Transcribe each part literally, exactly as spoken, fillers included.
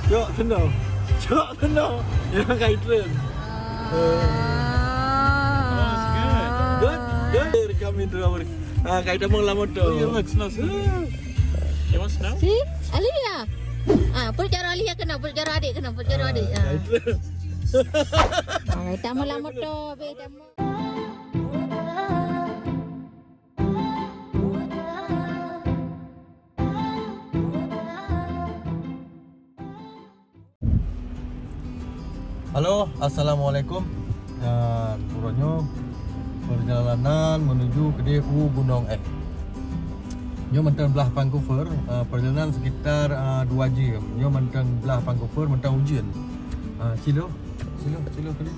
Cok seno. Cok seno. Yang kai tren. Good. Good. Rekam intro. Ah, kai tamong lam motor. Oh, you look snow. You want snow? See? Aliyah. Ah, put jaroe Aliyah keunoe, put jaroe adék keunoe, put jaroe adék. Ah. Kai tren. Ah, kai tamong lam motor, be tamong. Halo, assalamualaikum. Dan uroe nyoe perjalanan menuju keudeh u Gunong Ès. Nyoe mantong blah Vancouver, eh, perjalanan sekitar, eh, dua jam. Nyoe mantong blah Vancouver, mantong ujeuen. Ah, silo, silo, silo keudeh.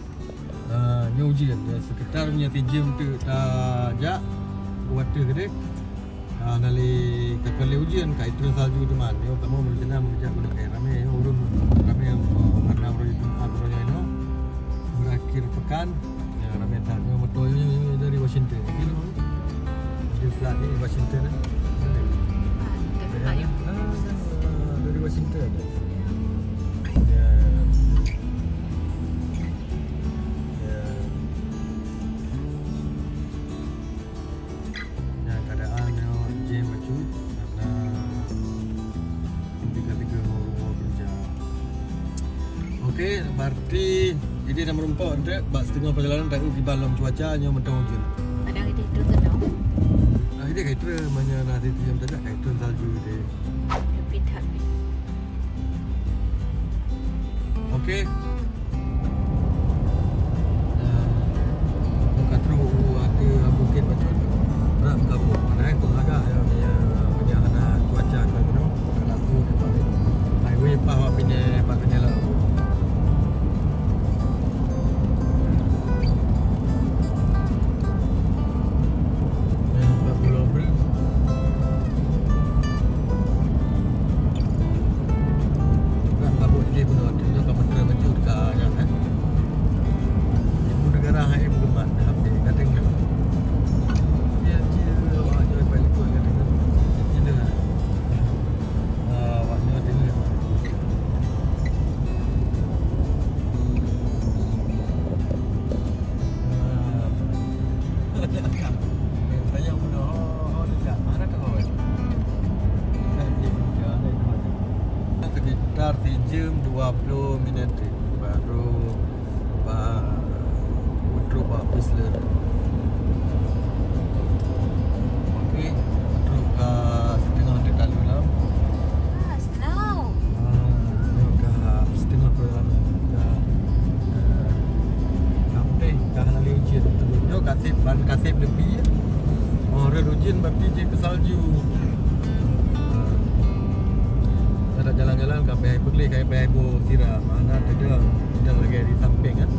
Ah, nyoe ujeuen, ya, sekitar nyoe sijeuem teuk tajak, watèe keudeh. Ah, hana lé, ka kon lé ujeuen, ka itreun salju teuma. Nyoe kamoe meurencana meujak Gunong Ès, ramé, nyoe ulôn ramé, oh, karena uroe Jumat, uroe nyoe inoe berakhir pekan. Ya, ramé that. Nyoe moto nyoe, nyoe, nyoe dari Washington. Sini, Bang. Ada plat ni Washington, eh. Ah, dari Washington. Ya. Ya. Nyan keadaan nyoe jam bacut karena tiga-tiga mau, mau kerja. Okey, berarti idéh na meurumpok enteuk bak siteungoh perjalanan, taeu kiban lom cuaca nyoe mantong ujeuen. Padahai idéh tu sedang. Ah, idéh ka itreun, manya na sijeuem tajak ka itreun salju idéh. Tapi that. Okey. Nah, ka trok u ateueh bukét bacut. Brat kabut. Padahai kok agak ya, ya, ya, hana cuaca ka gunong. Ka laku di bawah. Highway paih wak Pinai, bak Pinai Laut. Ya, empat puluh brand. Kan mabuk idéh bunoe tu, nyoe ka meuteureueng maju ka nyan, eh. Ibu negara hai meugumat, tapi ka deungoe. Cil-cil, awak nyoe paling kuat ka deungoe. Cil-cil, ah, awak nyoe deungoe. Sekitar sijeuem dua puluh minit baru ba-, trok bak Whistler. Okey, trok ka siteungoh teuk ka lheueh lom. Snow. Ah, nyoe ka siteungoh perjalanan. Ka, eh, ka putéh, ka hana lé ujeuen. Nyoe ka sép, ban ka sép leupie. Oh, rot ujeuen berarti jeuet keu salju. Ah. Ka jalan-jalan ka bèe peugleh, ka bèe boh siram. Hana teudong, teudong lagèe di sampéng, kan.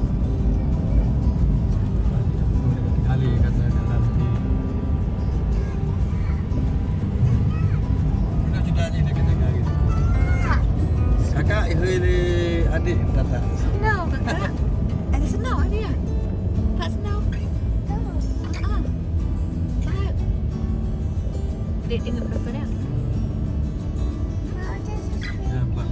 Kali ka jalan di Kakak, kakak, eh, adék, kakak. Snow, kakak. Ada snow, ada ya? Tak snow. Ah, ah. Tak. Dek tengok berapa dah? Ya, empat.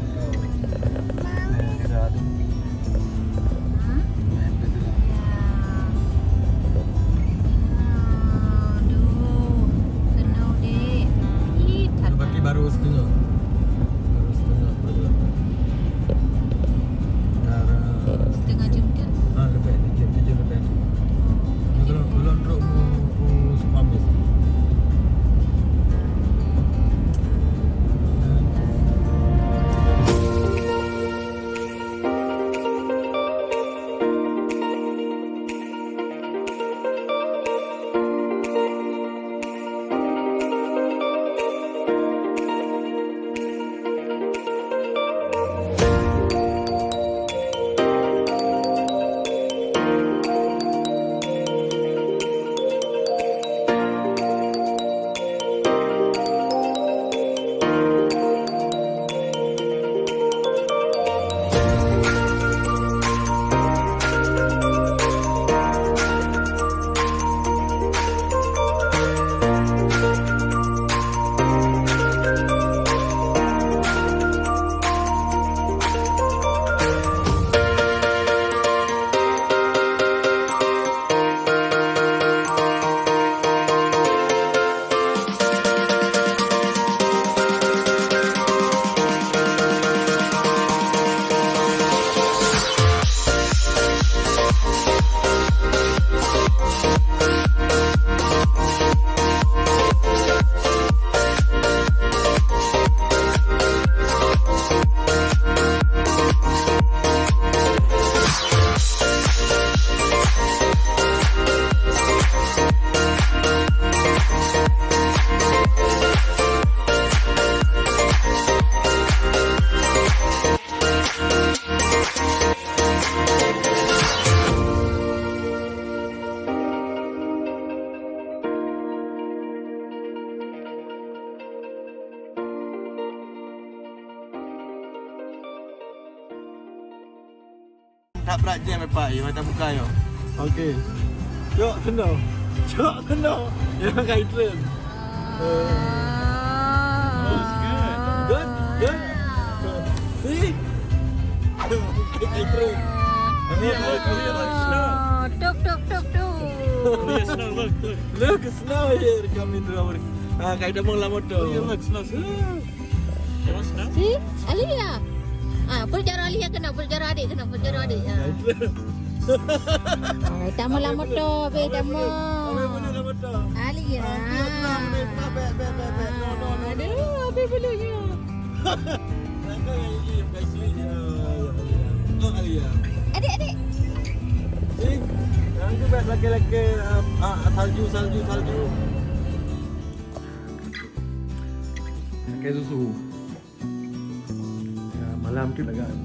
Eh, kita ada. Hmm? Ya, kita ada. Ya. Aduh, kena dek. Ih, tak. Berarti baru setengah. Baru setengah perjalanan. Setengah jam ke? Ah, lebih, tujuh, tujuh lebih. Belum, belum trok mu, mu Sukamis. That brat jam, Pak. Mata buka, yo. Okey. Cok keunoe. Cok keunoe. Nyang ka itren. Good, good. See? Ka itren. Look, look, look, look. Tup, tup, tup, tup. Yes, no, look, look. Look, snow here coming to our, ah, ka itamong lam moto. Look, look, snow, snow. What's snow? See? Alia. Ah, peucara Alia keunoe, peucara adék keunoe, peucara adék. Ah. Ah, itamong lam moto, habéh itamong. Alia. Ah, dia pula snow, dia pula, bek, bek, bek, bek. No, no, no, no. Aduh, habéh bulunya. Adék, adék. See? Yang tu best laki-laki, ah, ah, salju, salju, salju. Pakai susu. Ya, malam tu lagaan.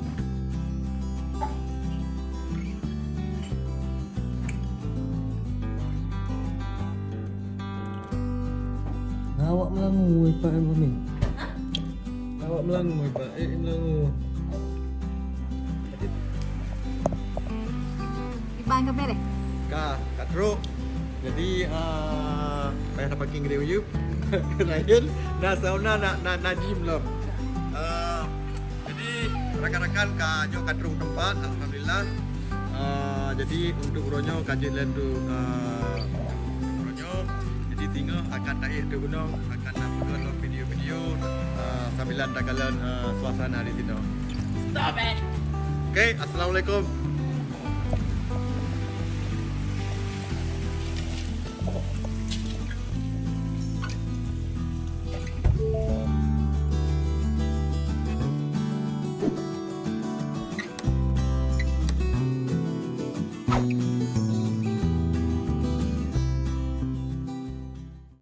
Awak melangu, eh, Pak Mami. Awak melangu, eh, Pak. Eh, melangu. Iban ka bereh? Ka, ka trok. Jadi, ah, payah na parking gede uyu. Lain, na sauna, na, na, na gym lom. Ah, jadi, rakan-rakan ka jok ka trok tempat, alhamdulillah. Ah, jadi, untuk uroe nyoe ka jeuet lé untuk, ah, uroe nyoe. Jadi, singoh akan taék tu gunong, akan na upload lom video-video, ah, sambilan takalon, ah, suasana di sinoe. Stop it. Okey, assalamualaikum.